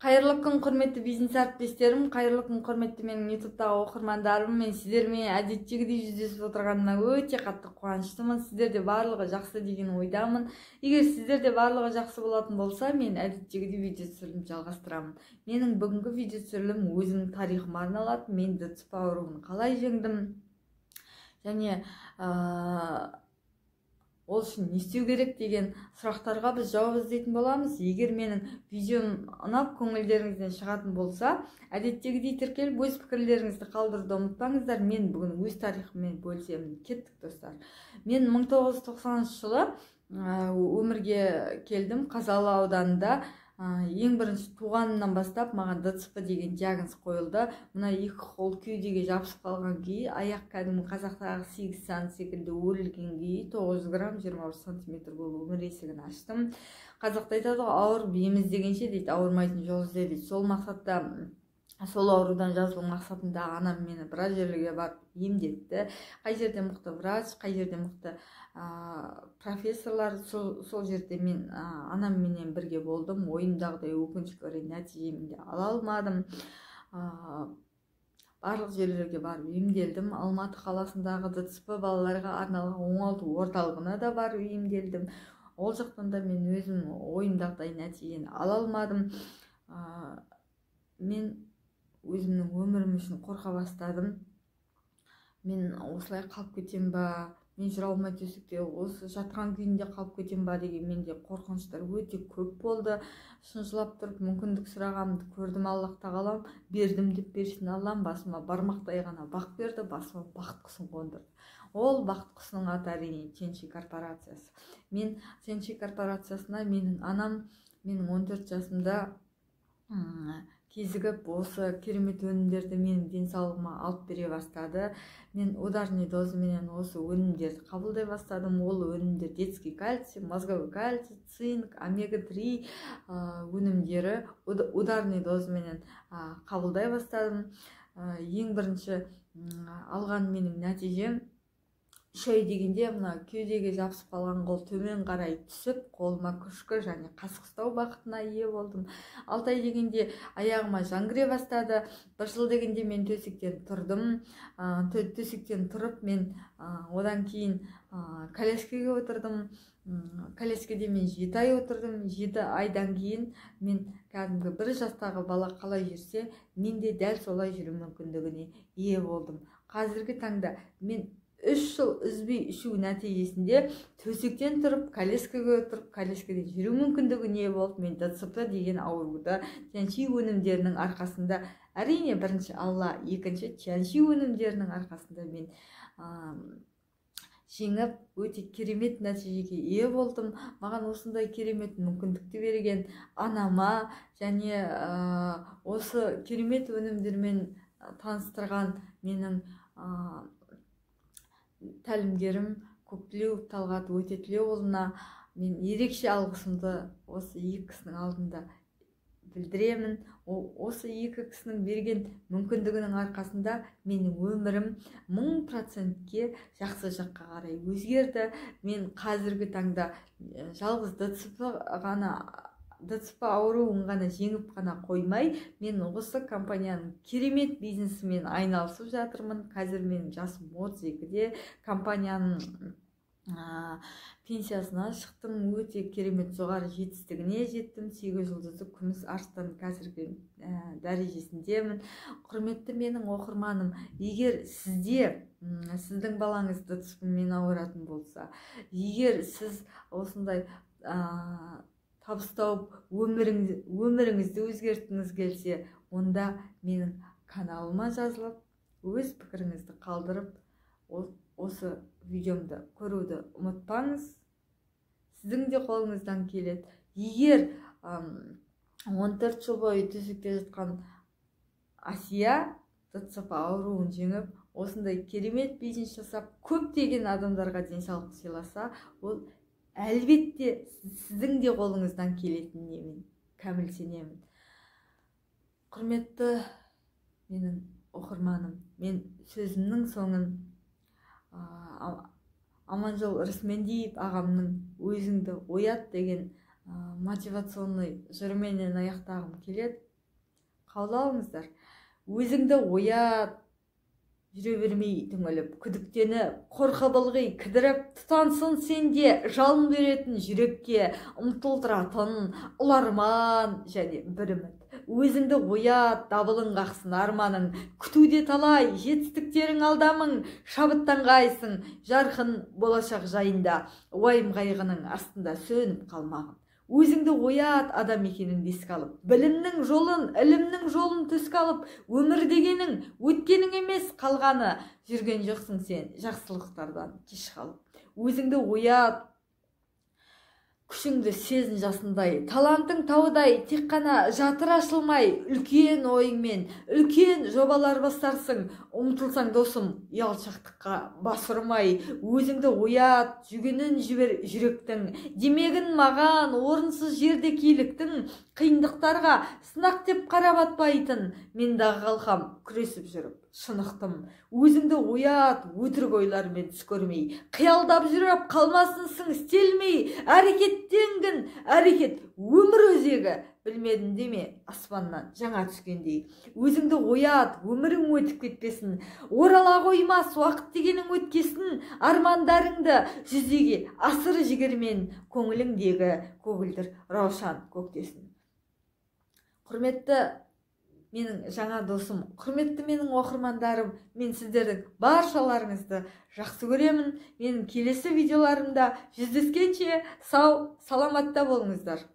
Қайырлы күн, құрметті бизнес әріптестерім, қайырлы күн, құрметті менің ютубтағы оқырмандарым. Мен сіздермен әдеттегідей жүздесіп отырғаныма өте қатты қуаныштымын. Сіздерде барлығы жақсы деген ойдамын. Егер сіздерде барлығы жақсы болатын болса, мен әдеттегідей видео түсірілім жалғастырамын. Менің бүгінгі видео түсірілім өзімнің тарихыма арналады. Мен ДЦП ауруын қалай жеңдім және ол үшін не істеу керек деген сұрақтарға біз жауап іздейтін боламыз. Егер менің видеом ұнап, көңілдеріңізден шығатын болса, әдеттегідей тіркеліп, өз пікірлеріңізді қалдыруды ұмытпаңыздар. Мен бүгін өз тарихыммен бөлісемін. Кеттік, достар. Мен 1990 жылы өмірге келдім Қазалы ауданында. Ең бірінші туғанымнан бастап маған ДЦП деген диагноз қойылды. Мына екі қол кеудеге жабысып қалған күйі, аяқ кәдімгі қазақтағы 8 сан секілді өрілген күйі, 900 грамм, 21 сантиметр болып өмір есігін аштым. Қазақта айтады ғой, ауырып ем іздегенше дейді, ауырмайтын жол ізде дейді. Сол мақсатта, сол аурудан жазылу мақсатында анам мені біраз жерлерге барып емдетті. Қай жерде мықты врач, қай жерде мықты профессорлар, сол жерде мен анамменен бірге болдым. Ойымдағыдай, өкінішке орай, нәтижемді ала алмадым. Барлық жерлерге барып емделдім. Алматы қаласындағы ДЦП балаларға арналған оңалту орталығына да барып емделдім. Ол жақтан да мен өзім ойымдағыдай нәтижені ала алмадым. Мен өзімнің өмірім үшін қорқа бастадым. Мен осылай қалып кетем ба, мен жүре алмай төсекте осы жатқан күйінде қалып кетем ба деген менде қорқыныштар өте көп болды. Шын жылап тұрып мүмкіндік сұрағанымды көрдім. Аллах тағалам, бердім деп берсін Аллам, басыма бармақтай ғана бақ берді, басыма бақыт құсын қондырды. Ол бақыт құсының аты, әрине, Тяньши корпорациясы. Мен Тяньши корпорациясына менің анам менің 14 жасымда кезігіп, осы керемет өнімдерді менің денсаулығыма алып бере бастады. Мен ударный дозаменен осы өнімдерді қабылдай бастадым. Ол өнімдер: детский кальций, мозговой кальций, цинк, омега 3 өнімдері ударный дозаменен қабылдай бастадым. Ең бірінші алған менің нәтижем: 3 ай дегенде мына кеудеге жабысып қалған қол төмен қарай түсіп, қолыма күшкі және қасық ұстау бақытына ие болдым. 6 ай дегенде аяғыма жан кіре бастады. Бір жыл дегенде мен төсектен тұрдым. Төсектен тұрып, мен одан кейін коляскаға отырдым. Коляскада мен 7 ай отырдым. 7 айдан кейін мен кәдімгі 1 жастағы бала қалай жүрсе, мен де дәл солай жүру мүмкіндігіне ие болдым. Қазіргі таңда мен 3 жыл үзбей ішу нәтижесінде төсектен тұрып, коляскаға отырып, коляскадан жүру мүмкіндігіне ие болып, мен ДЦП деген ауруды Тяньши өнімдерінің арқасында, әрине, бірінші Алла, екінші Тяньши өнімдерінің арқасында мен жеңіп, өте керемет нәтижеге ие болдым. Маған осындай керемет мүмкіндікті берген анама және осы керемет өнімдермен таныстырған менің тәлімгерім Көктілеуов Талғат Өтетілеуұлына мен ерекше алғысымды осы екі кісінің алдында білдіремін. Осы екі кісінің берген мүмкіндігінің арқасында менің өмірім 1000%-ке жақсы жаққа қарай өзгерді. Мен қазіргі таңда жалғыз ДЦП ғана, ДЦП ауруын ғана жеңіп қана қоймай, мен осы компанияның керемет бизнесімен айналысып жатырмын. Қазір менің жасым 32-де, компанияның пенсиясына шықтым, өте керемет жоғары жетістігіне жеттім. Сегіз жұлдызды күміс арыстан қазіргі дәрежесіндемін. Құрметті менің оқырманым, егер сізде сіздің балаңыз ДЦП мен ауыратын болса, егер сіз осындай табыс тауып, өміріңізді өзгерткіңіз келсе, онда менің каналыма жазылып, өз пікіріңізді қалдырып, осы видеомды көруді ұмытпаңыз. Сіздің де қолыңыздан келеді. Егер 14 жыл бойы төсекте жатқан Асия ДЦП ауруын жеңіп, осындай керемет бизнес жасап, көптеген адамдарға денсаулық сыйласа, ол әлбетте сіздің де қолыңыздан келетініне мен кәміл сенемін. Құрметті менің оқырманым, мен сөзімнің соңын Аманжол Рысмендиев ағамның «Өзіңді оят» деген мотивационный жырыменен аяқтағым келеді. Қабыл алыңыздар. Өзіңді оят, жүре бермей түңіліп, күдіктеніп, қорқып, ылғи кідіріп, тұтансын сенде жалын беретін, жүрекке ұмтылдыратын ұлы арман және бір үміт. Өзіңді оят, дабылын қақсын арманың, күтуде талай жетістіктерің алдамың, шабыттанғайсың жарқын болашақ жайында, уайым қайғының астында сөніп қалмағын. Өзіңді оят, адам екеніңді еске алып, білімнің жолын, ілімнің жолын төске алып, өмір дегенің өткенің емес қалғаны, жүрген жоқсың сен жақсылықтардан кеш қалып. Өзіңді оят, күшіңді сезін жасындай, талантың таудай, тек қана жатыр ашылмай, үлкен ойыңмен үлкен жобалар бастарсың, ұмтылсаң, досым, ұялшақтыққа бас ұрмай. Өзіңді оят, жүгенін жібер жүректің, демегін маған орынсыз жерде киліктің, қиындықтарға сынақ деп қарап атпайтын, мен дағы қалқам күресіп жүріп шынықтым. Өзіңді оят, өтірік ойлармен түс көрмей, қиялдап жүріп қалмасынсың істелмей, әрекеттенгін, әрекет өмір өзегі, білмедім деме аспаннан жаңа түскендей. Өзіңді оят, өмірің өтіп кетпесін, орала қоймас уақыт дегенің өткесін, армандарыңды жүзеге асыр жігермен, көңіліңдегі көгілдір раушан көктесін. Құрметті менің жаңа досым, құрметті менің оқырмандарым, мен сіздердің баршаларыңызды жақсы көремін. Менің келесі видеоларымда жүздескенше сау саламатта болыңыздар.